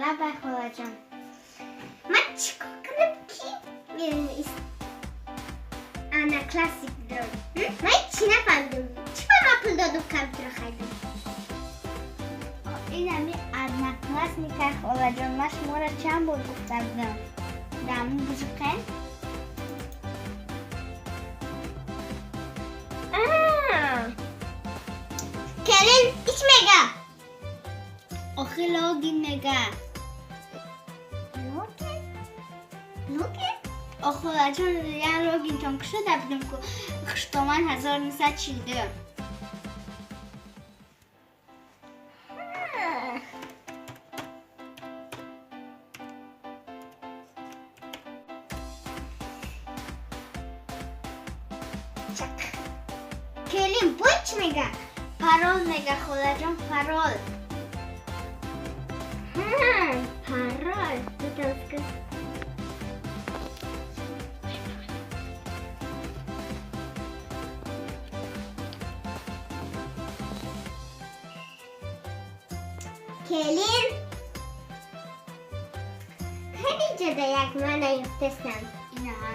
Лабай, холаҷон. Ман чӣ кор кунам, ки Одноклассник дорам? Ман чӣ нафаҳмидам. Чӣ ба ман пул додум, компютер харидам? Инами Одноклассника, холаҷон, ман шуморо чанд бор гуфта будам. Даму бужиқен. Келин, ич мега? Охи, логин мега. Логин? Логин? О, холаҷон, я логинтон кушода будам ку, хуштоман 1942. Келин, бой чӣ мега? Парол мега, холаҷон, парол. Парол. Бутылка. Келин, ҳаминҷода як мана ёфтастам. Инаҳа.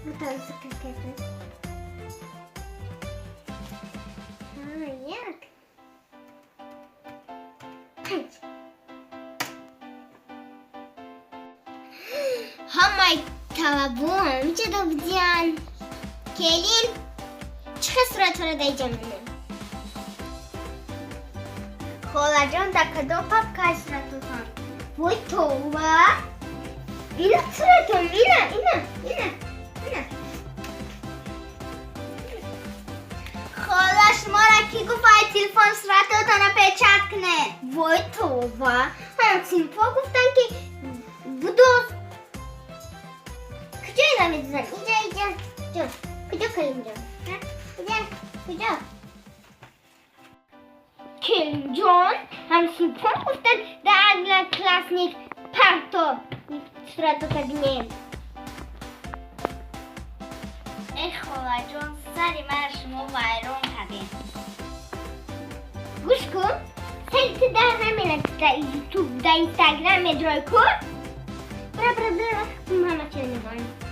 Бутылка кардам. Як. Панҷ. Ҳамаи талабо ҳаминҷода будиян. Келин, чӣ хел суратҳоро дар инҷа менем? Холаҷон, дар кадом папкаи суратотон? Вой, товба! Ина суратом, ина, ина, ина, ина. Хола, шуморо кӣ гуфт ай телефон суратотонро печат кунед? Вой, товба! Ҳамсинфо гуфтан, ки будоз. Куҷо ина медузан? Иҷа, иҷа, ҷо. Куҷо, Келинҷон? Иҷа, куҷо? Келинҷон, ҳамсинфон гуфтан, дар Одноклассник парто суратота бинем. Эй, холаҷон, сари мара шумо вайрон кардем. Гӯш кун, сари ту дар намерад, дар Ютуб, дар Инстаграм медрой ку. Бра, бра, бра, ҳама чиро медонам.